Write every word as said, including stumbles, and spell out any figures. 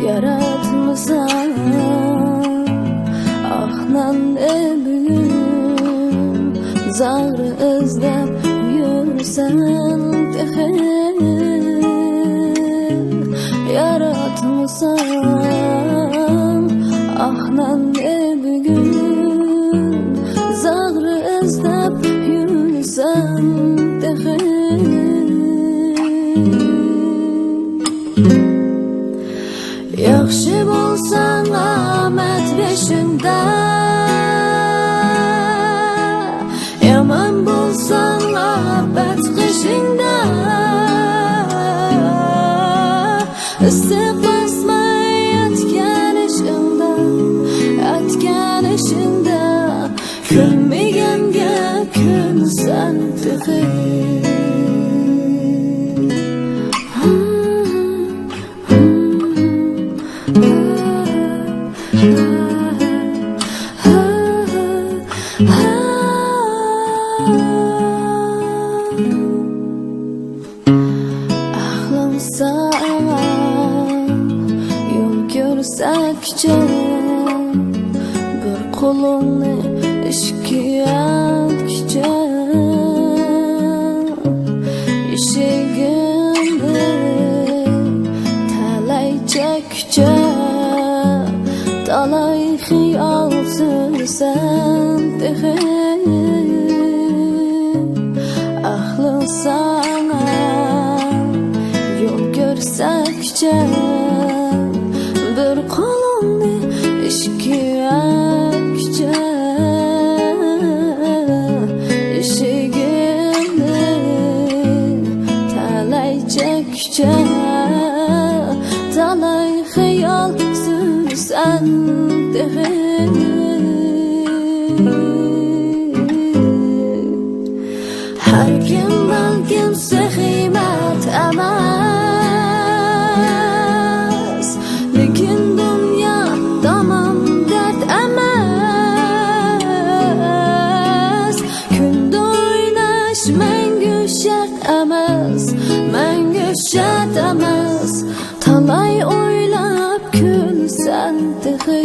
ياراتمىسام ئاق ناننى بۈگۈن، زاغرا ئىزدەپ يۈرسەم تېخى. ياراتمىسام ئاق ناننى بۈگۈن، زاغرا ئىزدەپ يۈرسەم تېخى. ياخشى بولساڭ ئامەت بېشىڭدا، يامان بولساڭ ئاپەت قېشىڭدا. ئىسسىق باسماي ئەتكەن ئىشىڭدا، ئەتكەن ئىشىڭدا، كۈلمىگەنگە كۈلسەن تېخى. ئەقلىڭ ساڭا يول كۆرسەتكۈچە، بىر قولۇڭنى ئىشىككە ئاتكۈچە، ئىشىكىمنى تەلەي چەككۈچە، تالاي خىيال سۈرسەم تېخى. ئەقلىڭ ساڭا يول كۆرسەتكۈچە، بىر قولۇڭنى ئىشىككە ئاتكۈچە، ئىشىكىمنى تەلەي چەككۈچە، تالاي خىيال سۈرسەم تېخى. ھەركىم بەلكىم سېخىي مەرد ئەمەس، لېكىن دۇنيا تامام دەرد ئەمەس. كۈندە ئويناش مەڭگۈ شەرت ئەمەس، مەڭگۈ شەرت ئەمەس. تالاي ئويلاپ كۈلسەم تېخى.